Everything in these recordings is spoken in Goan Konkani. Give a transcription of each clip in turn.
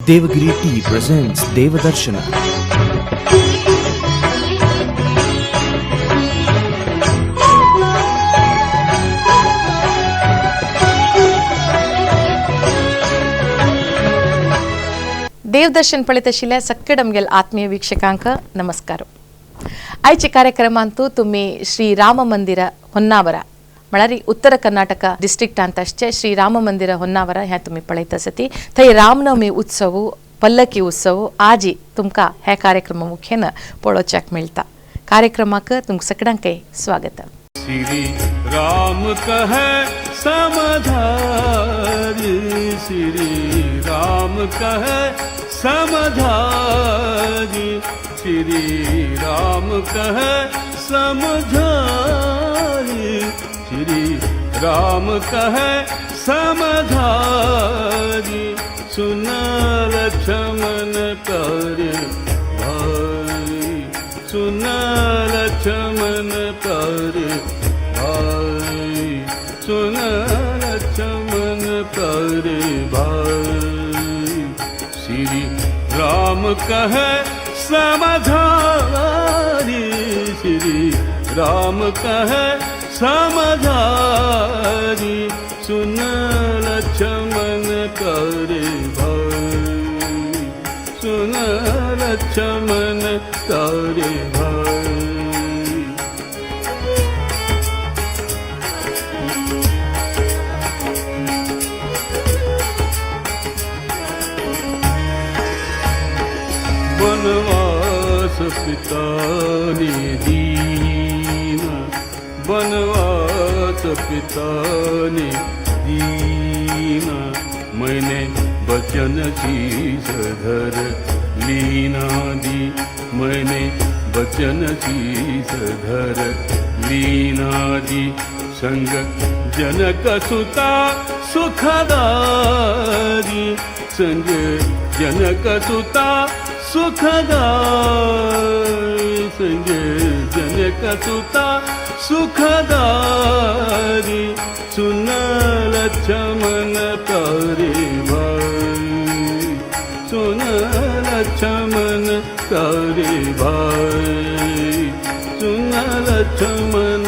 Devagiri Tea presents Devadarshana. Devdarshan पळयत सगळे आमगेले आत्मीय वीक्षकांक नमस्कार. आयचे कार्यक्रमांतू तुमी श्री राम मंदिर होन्नावरा म्हळ्यार उत्तर कर्नाटक डिस्ट्रिक्टांत आसचे श्री राम मंदिर होन्नावरा हें तुमी पळयत आसती. थंय रामनवमी उत्सव, पल्लकी उत्सव आजी तुमकां हे कार्यक्रम मुखेन पळोवच्याक मेळटा. कार्यक्रमाक तुमकां सगळ्यांकय स्वागत. श्री राम कहे समझारी, श्री राम कहे समझारी, श्री राम कहे समझारी, श्री राम कहे समझारी, सुन लक्ष्मण प्यारे भाई, सुन लक्ष्मण प्यारे भाई, सुन लक्ष्मण प्यारे भाई, श्री राम कहे समझारी, श्री राम कहे समझारी, सुन लक्ष्मण प्यारे भाई, सुन लक्ष्मण प्यारे भाई. वनवास पिता ने दीना, वनवास पिता ने दीना, मैंने बचन शीस धर लीना दी, मैंने बचन शीस धर लीना दी, संग जनक सुता सुखदारी, संग जनक सुता सुखदारी, संग जनक सुता सुखदारी, सुन लक्ष्मण प्यारे भाई, सुन लक्ष्मण प्यारे भाई, सुन लक्ष्मण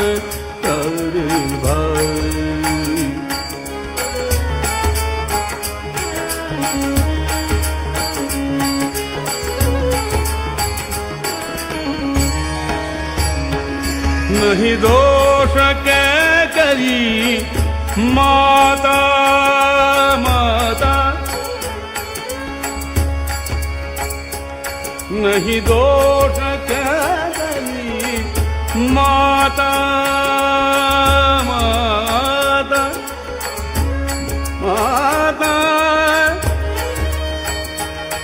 प्यारे भाई. नहीं दोष के करी माता माता, नहीं दोष के करी माता माता माता,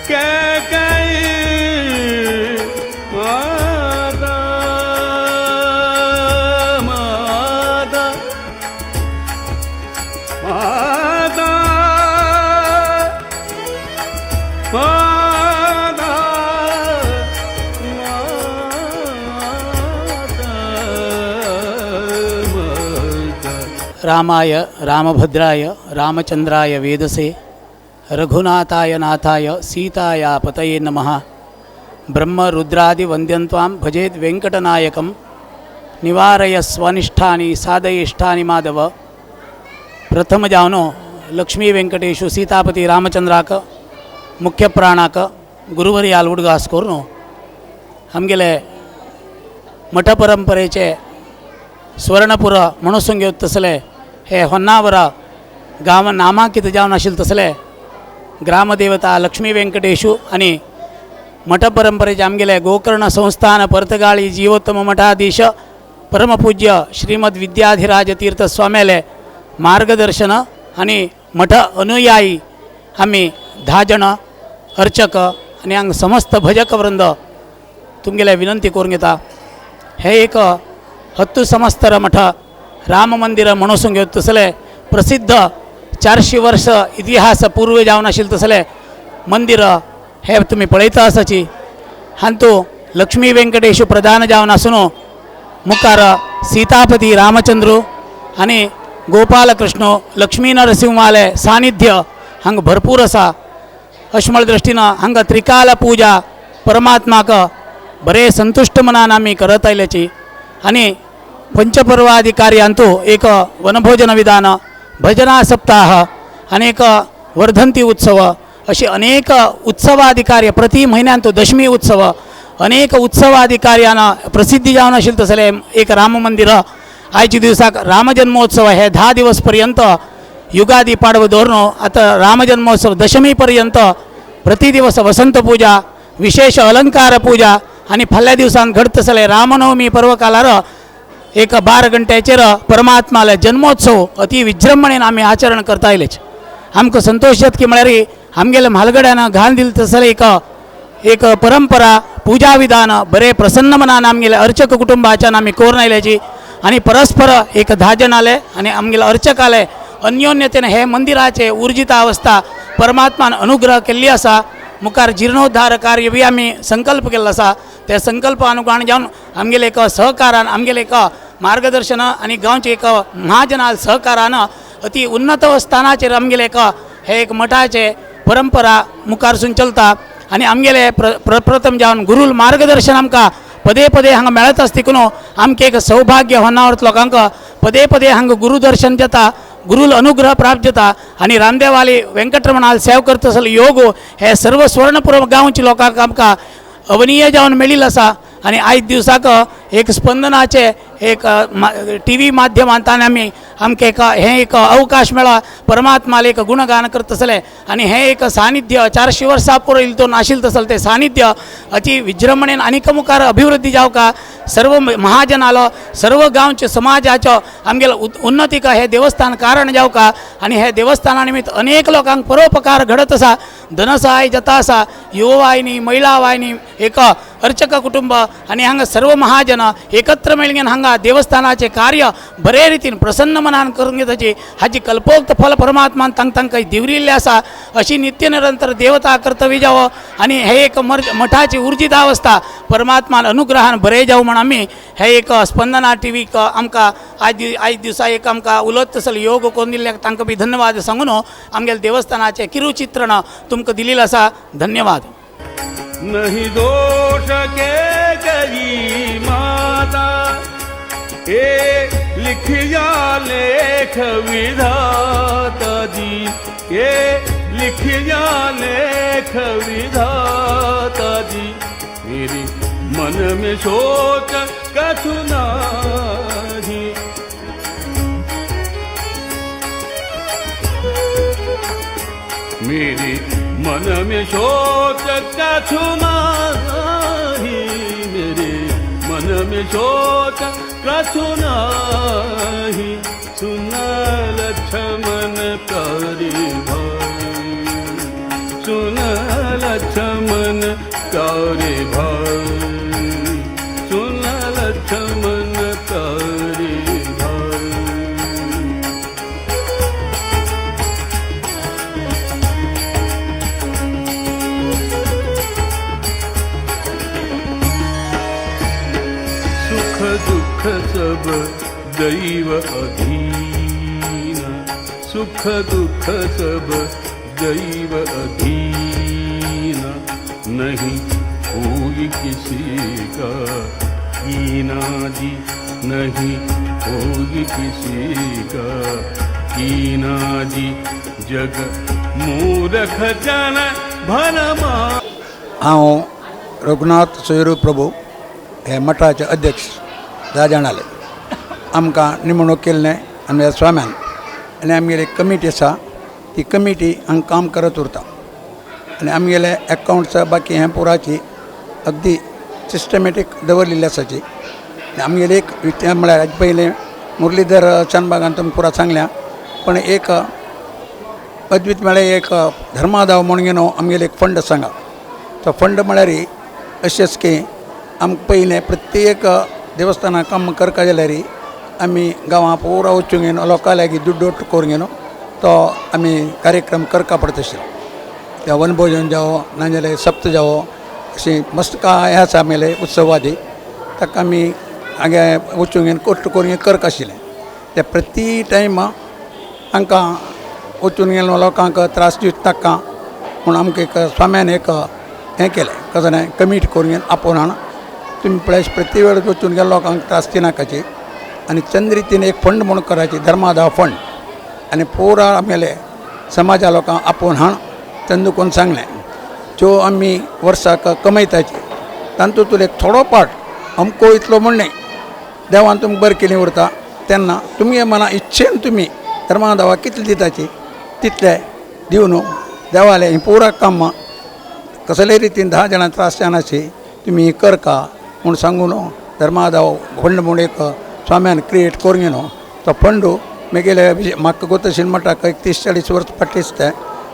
के कई माता माता माता माता माता. रामाय रामभद्राय रामचंद्राय वेदसे रघुनाथाय नाथाय सीताया पतये नमः. ब्रह्म रुद्रादि वन्द्यन्त्वां भजेत् वेंकटनायकं निवारय स्वनिष्ठानि साधयिष्ठानि माधव. प्रथम जावनो लक्ष्मी वेंकटेशु सीतापती रामचंद्राक मुख्य प्राणाक गुरुवरी आलवुडगास करून आमगेले मठ परंपरेचे स्वर्णपुर म्हणून घेवन तसले हे होन्नावर गांव नामांकित जावन आशिल्ले तसले ग्रामदेवता लक्ष्मी वेंकटेशु आनी मठ परंपरेचे आमगेले गोकर्ण संस्थान पर्तगाळी जीवोत्तम मठाधीश परमपूज्य श्रीमद विद्याधिराज तीर्थ स्वाम्याले मार्गदर्शन आनी मठ अनुयायी आमी 10 जण अर्चक आनी हांगा समस्त भजक वृंद तुमगेले विनंती करून घेता. हे एक हत्तू समस्तर मठ राम मंदिर म्हणून घेवन तसले प्रसिद्ध 400 वर्ष इतिहास पूर्व जावन आशिल्ले तसले मंदिर हे तुमी पळयता आसाची. हांतू लक्ष्मी वेंकटेशु प्रधान जावन आसून मुखार सीतापती रामचंद्रू आनी गोपालकृष्ण लक्ष्मी नरसिंहाले सानिध्य हांगा भरपूर आसा. अशें म्हळ्या दृश्टीन हांगा त्रिकाल पुजा परमात्माक बरे संतुश्ट मनान आमी करत आयल्याची आनी पंचपर्वादी कार्यांतू एक वनभोजन विधान, भजना सप्ताह आनी एक वर्धंती उत्सव अशी अनेक उत्सवादी कार्य प्रति म्हयन्यांत दशमी उत्सव अनेक उत्सवादी कार्यान प्रसिद्धी जावन आशिल्लें तसलें एक राम मंदिर. आयच्या दिवसाक रामजन्मोत्सव हे 10 दिवस पर्यंत युगादी पाडवो दवरून आतां रामजन्मोत्सव दशमी पर्यंत प्रति दिवस वसंत पूजा, विशेष अलंकार पूजा आनी फाल्यां दिवसान घडत तसलें रामनवमी पर्व कालार एक 12 घंट्याचेर परमात्माले जन्मोत्सव अति विजृंभणेन आमी आचरण करता आयलेच. आमकां संतोश जाता की म्हळ्यार आमगेल्या म्हालगड्यान घालून दिलें तसलें एक एक परंपरा पूजा विधान बरें प्रसन्न मनान आमगेले अर्चक कुटुंबाच्यान आमी करून आयल्याची आनी परस्पर एक 10 जाण आले आनी आमगेले अर्चकाले अन्योन्यतेन हे मंदिराचे उर्जित अवस्था परमात्मान अनुग्रह केल्ली आसा. मुखार जिर्णोद्धार कार्य बी आमी संकल्प केल्लो आसा. त्या संकल्प अनुगण जावन आमगेले एक सहकारान आमगेले एक मार्गदर्शन आनी गांवचे एक महाजनाल सहकारान अति उन्नत स्थानाचेर आमगेले एक हे एक मठाचे परंपरा मुखारसून चलता आनी आमगेले प्रप्रथम जावन गुरूल मार्गदर्शन आमकां पदे पदे हांगा मेळत आसता देखून आमकां एक सौभाग्य होन्नावर लोकांक पदे पदे हांगा गुरुदर्शन जाता, गुरूल अनुग्रह प्राप्त जाता आनी रामदेवाली वेंकटरमणाल सेव करता आसलो योग हे सर्व स्वर्णपुर गांवच्या लोकांक आमकां अवनीय जावन मेळिल्लो आसा. आनी आयज दिवसाक एक स्पंदनाचे एक टी व्ही माध्यमांतल्यान आमी आमकां एक हें एक अवकाश मेळ्ळा परमात्माले एक गुणगान करता आसलें आनी हें एक सानिध्य 400 वर्सां पुरो तो नाशिल्लें तसलें तें सानिध्य अति विजृंभणेन आनीक मुखार अभिवृद्धी जावका सर्व महाजनालो सर्व गांवचे समाजाचो आमगेलो उन्नतीक हें देवस्थान कारण जावका आनी हे देवस्थाना निमित्त अनेक लोकांक परोपकार घडत आसा, धनसहाय जाता आसा, युवा वाहिनी, महिला वाहिनी, एक अर्चक कुटुंब आनी हांगा सर्व महाजन एकत्र मेळून हांगा देवस्थानाचे कार्य बरे रितीन प्रसन्न मनान करून घेताची हाची कल्पोक्त फल परमात्मान तांकां दिवरिल्लें आसा. अशी नित्य निरंतर देवता कर्तव्य जावो आनी हे एक मठाची उर्जित अवस्था परमात्मान अनुग्रहान बरें जावं म्हण आमी हे एक स्पंदना टी व्हीक आमकां आयज दिसा एक आमकां उलयत तसलो योग करून दिल्ल्याक तांकां बी धन्यवाद सांगून आमगेले देवस्थानाचें किरुचित्रण तुमकां दिलेलें आसा. धन्यवाद. नहीं दोष के गई माता ए लिखिया लेख विधाता जी, ए लिखिया लेख विधाता जी, मेरे मन में शोक कछु नाही। मेरे मन में शोक कछु नाही, मेरे मन में शोक कछु नाही। सुन लक्ष्मण प्यारे भाई, सुन लक्ष्मण प्यारे भाई, सुन लक्ष्मण प्यारे भाई। सुख दुख सब दैव अधीन, सुख दुख सब दैव अधीन, नहीं कोई किसी का कीना जी, नहीं कोई किसी का कीना जी। जग मूरख जन भरमा। हांव रघुनाथ सोयरू प्रभू हे मठाचे अध्यक्ष 10 जाण आले आमकां निमणूक केल्लें आमच्या स्वाम्यान आनी आमगेली कमिटी आसा, ती कमिटी हांगा काम करत उरता आनी आमगेले एकावंट्स बाकी हें पुराची अगदी सिस्टमॅटीक दवरलेली आसाची. आनी आमगेले एक म्हळ्यार हाजे पयलें मुरलीधर शानबागान तुमकां पुरा सांगल्या, पण एक अद्वीत म्हळ्यार एक धर्मादाव म्हणून घेवन आमगेले एक फंड आसा हांगा. तो फंड म्हळ्यार अशेंच की आमकां पयलें प्रत्येक देवस्थानाक काम करपा जाल्यार आमी गांवां पुरा वचून घेवन लोकां लागीं दुड्डो करून घेवन तो आमी कार्यक्रम करपा पडटा आशिल्लो. त्या वनभोजन जावं नाजाल्यार सप्त जावं अशी मस्त काय हें आसा आमगेले उत्सवादी ताका आमी हांगा वचून घेवन कश्ट करून घेवन करता आशिल्लें. ते प्रति टायम हांकां वचून गेलो लोकांक त्रास दिवचे नाका म्हूण आमकां एक स्वाम्यान एक हें केलें कसो न्हय कमीट करून घेवन आपोवन हाडून तुमी पळय प्रति वेळ वचून गेले लोकांक त्रास दिनाकाची आनी चंद्रितीन एक फंड म्हणून करायची धर्मादाव फंड आनी पुरा आमगेले समाजा लोकांक आपोवन हाड तेन्ना कोण सांगलें ज्यो आमी वर्साक कमयताची तातूंतलो एक थोडो पार्ट अमको इतलो म्हण न्हय देवान तुमकां बरें केली उरता तेन्ना तुमगे मना इच्छेन तुमी धर्मादावाक कितले दिताची तितले दिवन देवालें ही पुरा कामां कसले रितीन 10 जाणां त्रास जायनाशी तुमी करका म्हूण सांगून धर्मादाव फंड म्हूण एक स्वाम्यान क्रिएट करून घेवन तो फंड मेगेले म्हाका गोतशील म्हणटा एक 30-40 वर्स फाटीं दिसता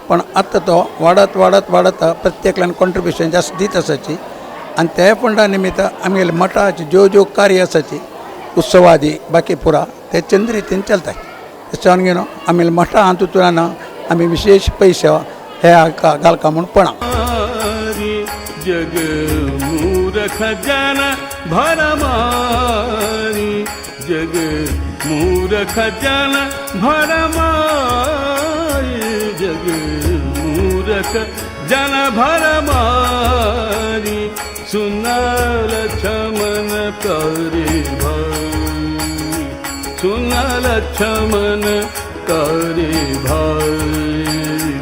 पण आतां तो वाडत वाडत वाडत प्रत्येकल्यान कॉन्ट्रिब्युशन जास्त दीत आसाची आनी त्या फंडा निमित्त आमगेले मठाचे ज्यो ज्यो कार्य आसाची उत्सवादी बाकी पुरा ते चंद रितीन चलता. त्याच्यान घेवन आमी मठा हातूंतल्यान आमी विशेश पयशे हे घालका म्हूण पळा. जग मूरख जन भरमारी जग मूरख जन भरमारी जग मूरख जन भरमारी सुनल लक्ष्मण करे भाई सुनल लक्ष्मण करे भाई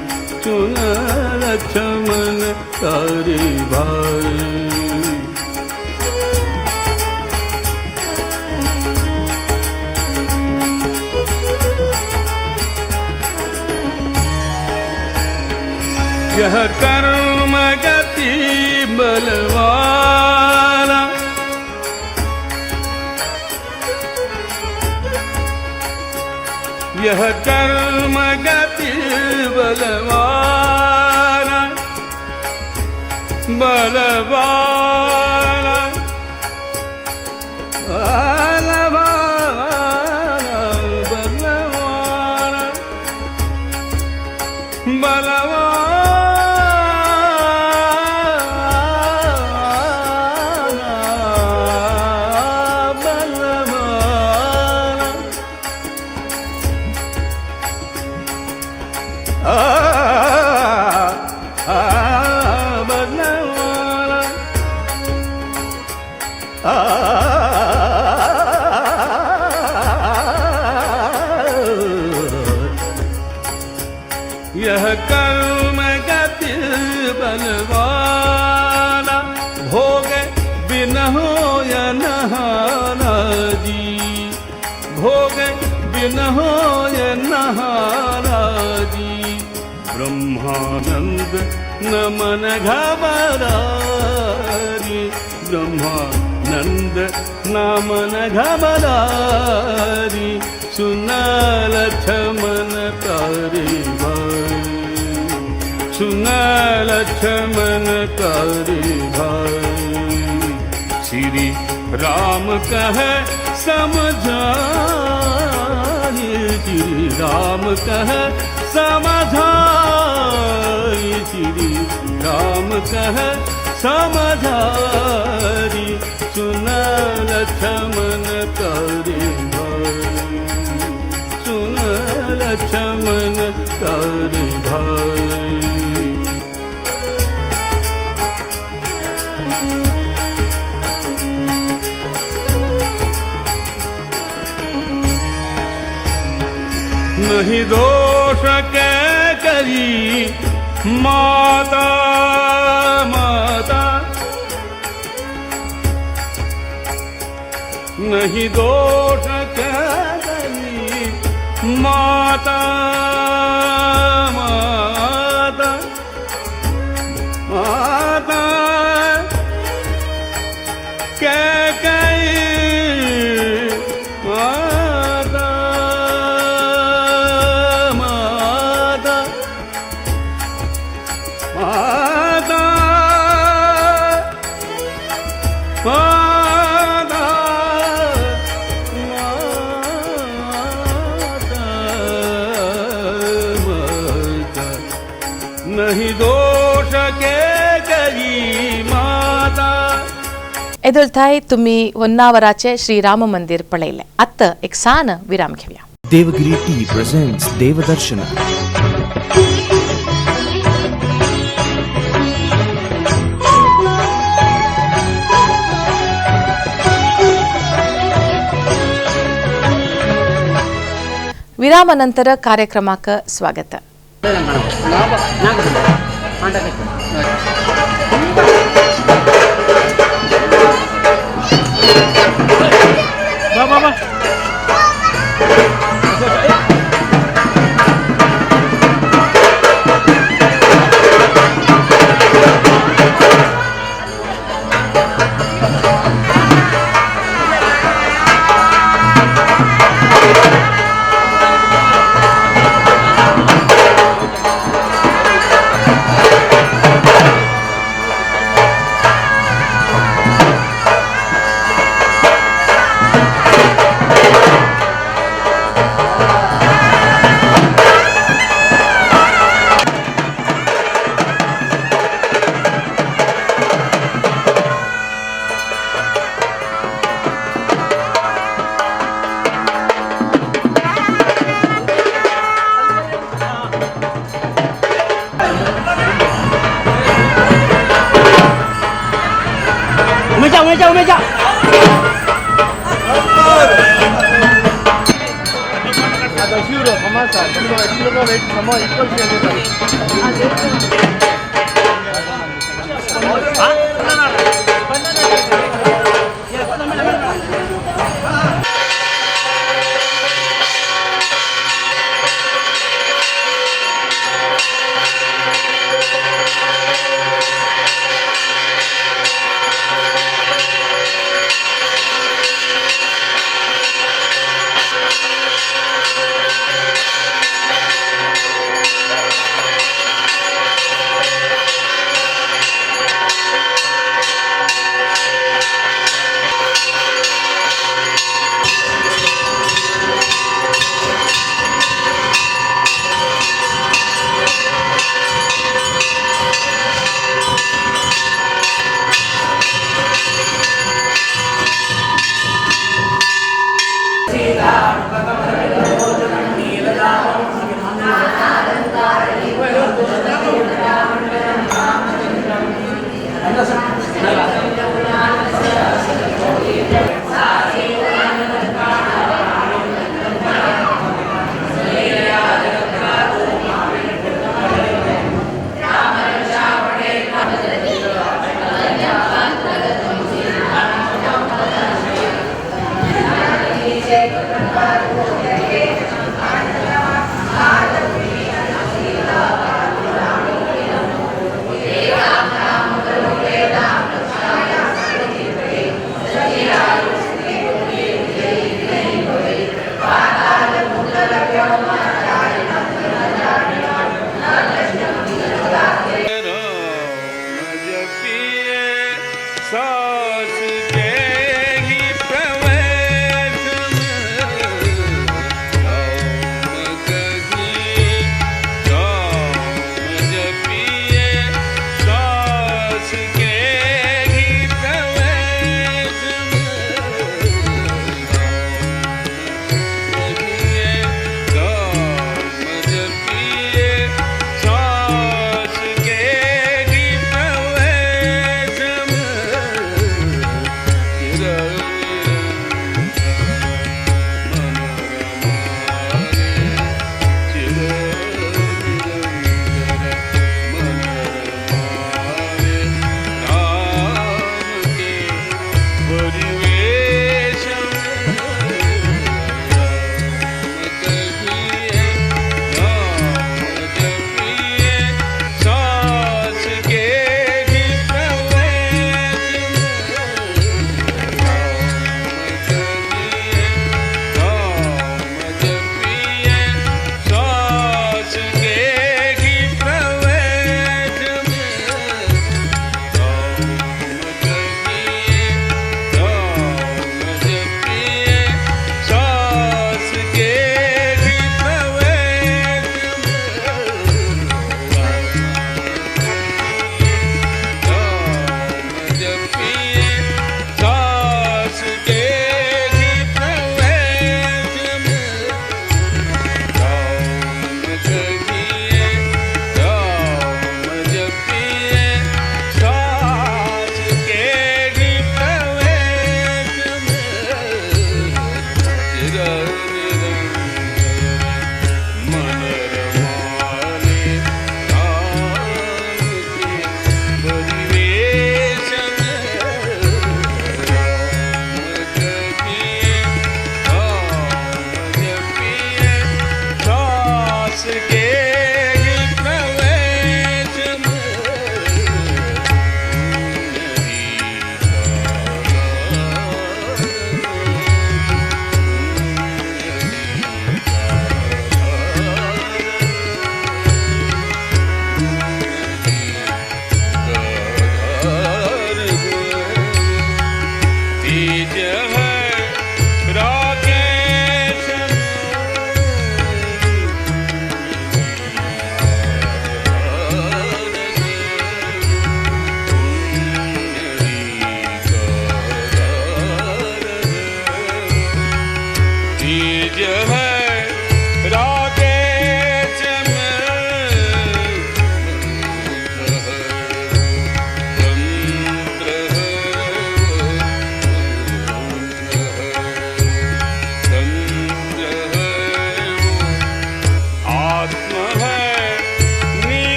सुनल लक्ष्मण करे भाई. यह कर्म गति बलवाना यह कर्म गति बलवाना बलवाना बलवाना बलवाना बलवाना यह कर्म गति बलवाना भोग बिन हो या नहाना जी भोग बिन हो या नहाना जी ब्रह्मानंद नमन घबरारी ब्रह्मानंद नमन घबरारी सुना लक्ष्मण करे भाई सुना लक्ष्मण करे भाई. श्री राम कह समझाई श्री राम कह समझाई श्री राम कह समझाई सुना लक्ष्मण करे भाई सुना लक्ष्मण करे भाई. नहीं दोष के करी माता माता नहीं दोष के करी माता माता माता के कई माता माता माता माता माता माता नहीं दोष के करी माता. एदोलताय तुम्ही होन्नावराचे श्री राम मंदिर पळयलें. आत्ता एक सान विराम घेवया. Devagiri tea presents Devdarshana. ವಿರಾಮ ನಂತರ ಕಾರ್ಯಕ್ರಮಕ್ಕೆ ಸ್ವಾಗತ.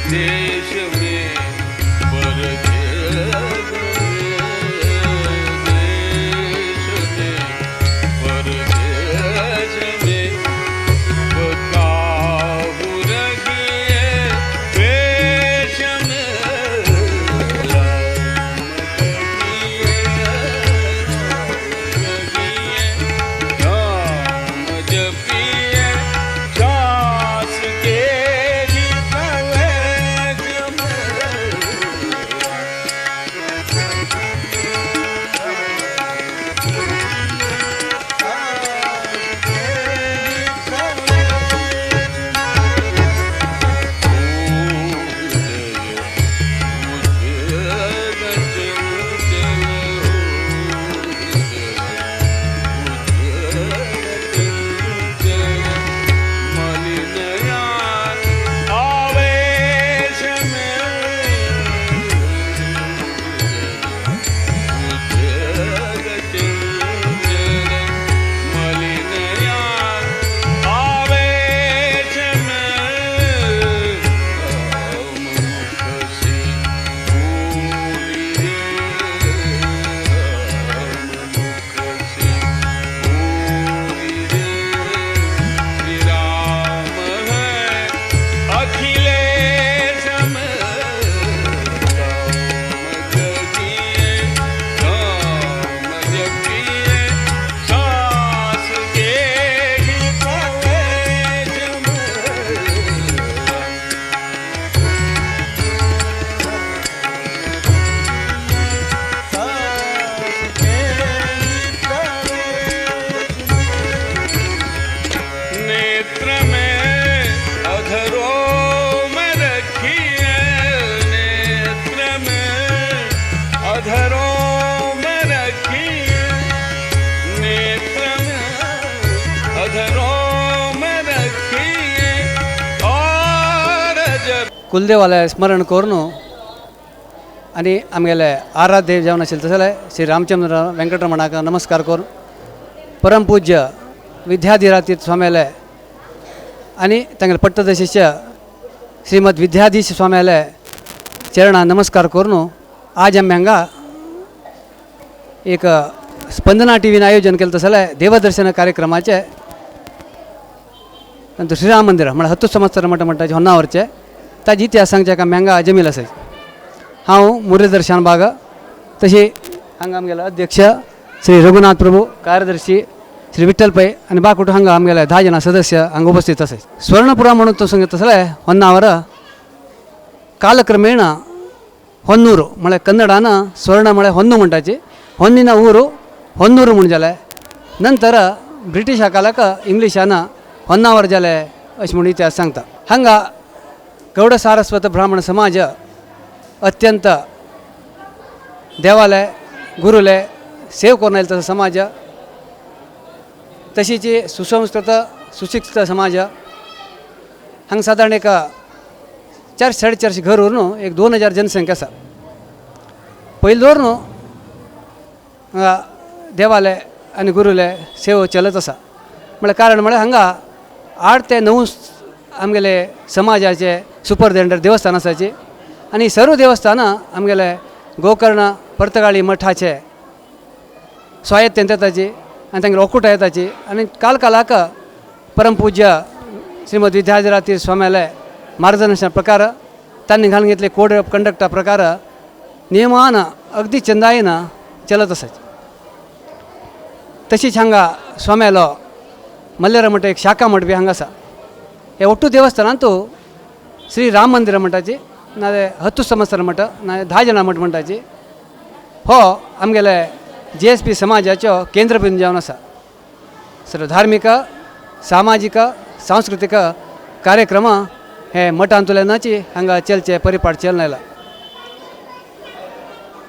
देश में परदेश में, देश में परदेश में काहू रहिए वेश में, राम जपिए राम जपिए श्वास के ही प्रवेश में। अखिलेश में राम जपिए राम जपिए श्वास के ही प्रवेश में। नेत्र में अधरों में रखिए, नेत्र में अधरों में रखिए, नेत्र में अधरों में रखिए और जब कुलदेवाले स्मरण करून आनी आमगेले आराध्य जावन आशिल्ले तशें जाल्यार श्री रामचंद्र वेंकटरमणाक नमस्कार करून परम पूज्य विद्याधिरातीर्थ स्वाम्याले आनी तांगेले पट्टद शिष्य श्रीमद विद्याधीश स्वाम्याले चरणां नमस्कार करून आज आमी हांगा एक स्पंदना टी व्हीन आयोजन केलें तशें जाल्यार देवदर्शन कार्यक्रमाचें नंतर श्रीराम मंदिर म्हळ्यार हत्तू संवत्सर मठ म्हणटा होन्नावरचें ताजी इतिहास सांगच्याक आमी हांगा जमील आसाय. हांव मुरलीधर शानबाग, तशी हांगा आमगेलो अध्यक्ष श्री रघुनाथ प्रभू, कार्यदर्शी श्री विठ्ठल पै आनी बाकुट हांगा आमगेले 10 जाणां सदस्य हांगा उपस्थित आसाय. स्वर्णपुरा म्हणून तो सांगता तसलें होन्नावर कालक्रमेण होन्नूರು म्हळ्यार कन्नडान स्वर्ण म्हळ्यार होन्नु म्हणटाची, होन्निನ ಊರು ಹೊನ್ನೂರು म्हूण जालें. नंतर ब्रिटिशा काळाक इंग्लिशान होन्नावर जालें अशें म्हूण इतिहास सांगता. हांगा गौड सारस्वत ब्राह्मण समाज अत्यंत देवाले गुरुले सेव करून आयलो तसो समाज, तशीच सुसंस्कृत सुशिक्षित समाज. हांगा सादारण एक 400 450 घर उरून एक 2000 जनसंख्या आसा. पयलीं दवर न्हू हांगा देवाले आनी गुरुले सेव चलत आसा. म्हळ्यार कारण म्हळ्यार हांगा 8 ते 9 आमगेले समाजाचे सुपरदेंडर देवस्थान आसाची आनी सर्व देवस्थानां आमगेले गोकर्ण पर्तगाळी मठाचे स्वायत्तेंत येताची आनी तांगेले ओकुटा येताची आनी काल कालाक परमपूज्य श्रीमद विद्याधिरातीर्थ स्वाम्याले मार्गदर्शना प्रकार तांणी घालून घेतले कोड ऑफ कंडक्टा प्रकार नियमान अगदी चंदायेन चलत आसाची. तशीच हांगा स्वाम्यालो मल्लेर मठ एक शाखा मठ बी हांगा आसा. हे ಒಟ್ಟು ದೇವಸ್ಥಾನ ಶ್ರೀ राम मंदिर म्हणटाची, नाजाल्यार हत्तू संवत्सर मठ, नाजाल्यार 10 जाणां मठ म्हणटाची. हो आमगेले जी एस पी समाजाचो केंद्रबिंदू जावन आसा. सर्व धार्मीक सामाजीक सांस्कृतीक कार्यक्रम हे मठांतल्यानाची हांगा चलचे परिपाठ चलन आयला.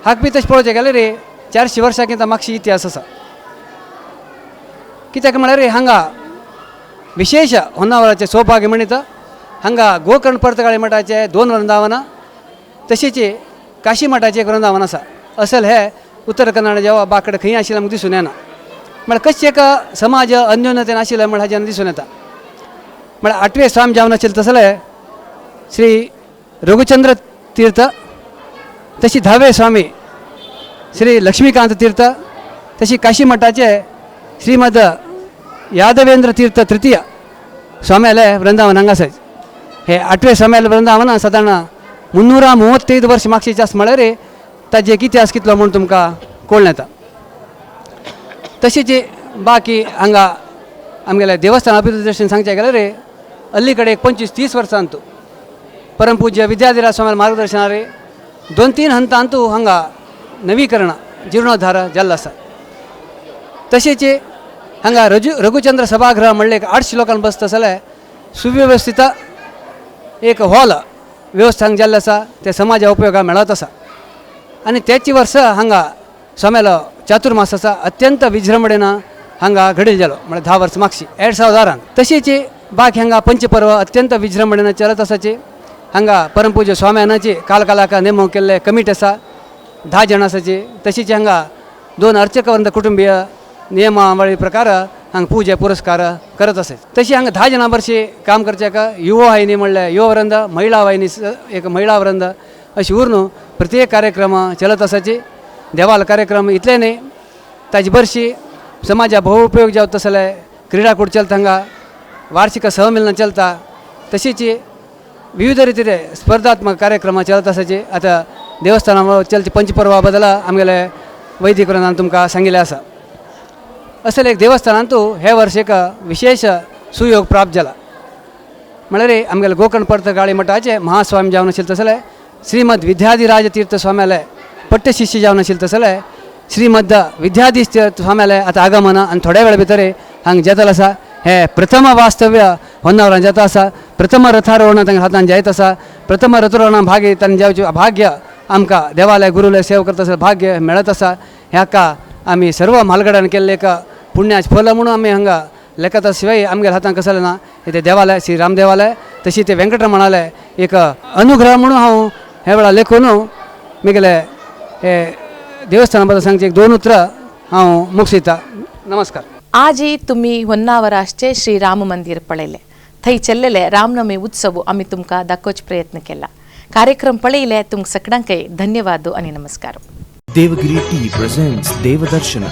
हाका बी तशें पळोवचें गेल्यार 400 वर्सां कितें मागशी इतिहास आसा. कित्याक म्हळ्यार हांगा विशेष होन्नावराचें सौभाग्य म्हणीत हांगा गोकर्ण पर्तगाळी मठाचे 2 वृंदावनां, तशीच काशी मठाचें एक वृंदावन आसा. असल हे उत्तर कन्नड जेवा बाकड खंय आशिल्लें आमकां दिसून येना. म्हळ्यार कशें एक समाज अन्योन्यतेन आशिल्लें म्हळ्यार हाजें दिसून येता. म्हळ्यार 8वे स्वामी जावन आशिल्ले तसले श्री रघुचंद्र तीर्थ, तशी धावे स्वामी श्री लक्ष्मीकांत तीर्थ, तशी काशी मठाचे श्रीमद यादवेंद्र तीर्थ तृतीय स्वाम्याले वृंदावन हांगा आसाय. हे आठवे स्वाम्याले वृंदावन सादारण 335 वर्ष मागचे आस म्हळ्यार ताजे एक इतिहास कितलो म्हूण तुमकां कळून येता. तशीच बाकी हांगा आमगेले देवस्थान अभिवृद्धी दृश्टीन सांगचें गेल्यार अलीकडे एक 25-30 वर्सांतू परमपूज्य विद्याधिराज स्वामी मार्गदर्शनारे 2-3 हंतांतू हांगा नवीकरण जीर्णोद्धार जाल्लो आसा. तशेंच हांगा रघुचंद्र सभागृह म्हणलें एक 800 लोकांक बसता जाल्यार सुव्यवस्थीत एक हॉल व्यवस्था हांगा जाल्लें आसा, ते समाजा उपयोगाक मेळत आसा. आनी त्याच वर्सा हांगा स्वाम्यालो चातुर्मास आसा अत्यंत विजृंभणेन हांगा घडील जालो म्हळ्यार 10 वर्स मागशी 2012. तशेंच बाकी हांगा पंचपर्व अत्यंत विजृंभणेन चलत आसाची. हांगा परमपूज्य स्वाम्यानाची कालकालाक नेमणूक केल्ले कमिटी आसा, 10 जाण आसाची. तशीच हांगा 2 अर्चकवंत कुटुंबीय नियमावळी प्रकार हांगा पूजा पुरस्कार करत आसात. तशी हांगा 10 जाणां बरशी काम करचे का युवा वाहिनी म्हणल्यार युवा वृंद, महिला वाहिनी एक महिला वृंद अशी उरून प्रत्येक कार्यक्रम चलत आसाची. देवाल कार्यक्रम इतले न्ही ताजे बरशी समाजा भोव उपयोग जावत आसले क्रीडाकूट चलता, हांगा वार्षिक सहमिलन चलता, तशीच विविध रीतीचे स्पर्धात्मक कार्यक्रम चलत आसाची. आतां देवस्थाना चलचे पंचपर्वा बदला आमगेले वैदिक वृंदान तुमकां सांगिल्लें आसा. असले एक देवस्थानांतू हे वर्स एक विशेष सुयोग प्राप्त जाला म्हळ्यार आमगेले गोकर्ण पर्तगाळी मठाचे महास्वामी जावन आशिल्ले तसले श्रीमद विद्याधिराज तीर्थ स्वाम्याले पट्टशिष्य जावन आशिल्ले तसले श्रीमद विद्याधीश स्वाम्याले आतां आगमन आनी थोड्या वेळा भितर हांगा जातलें आसा. हे प्रथम वास्तव्य होन्नावरान जाता आसा, प्रथम रथारोहण तांकां हातान जायत आसा, प्रथम रथारोहण भाग्य तांणी जावचें भाग्य आमकां देवालय गुरुले सेवा करता आसतना भाग्य मेळत आसा. ह्याका आमी सर्व म्हालगड्यान केल्लें एक पुण्याचें फल म्हणून आमी हांगा लेखता शिवाय आमगेल्या हातान कसलें ना. हे देवालय श्री राम देवालय तशी ते वेंकटरमणालय एक अनुग्रह म्हणून हांव ह्या वेळार लेखून म्हगेले हे देवस्थाना बद्दल सांगचें एक 2 उतरां हांव मुगसिता. नमस्कार. आजही तुम्ही होन्नावराचे श्री राम मंदिर पळयलें, थंय चल्लेले रामनवमी उत्सव आमी तुमकां दाखोवचो प्रयत्न केला. कार्यक्रम पळयले तुमकां सगळ्यांकय धन्यवाद आनी नमस्कार. Devagiri Tea presents Devadarshana.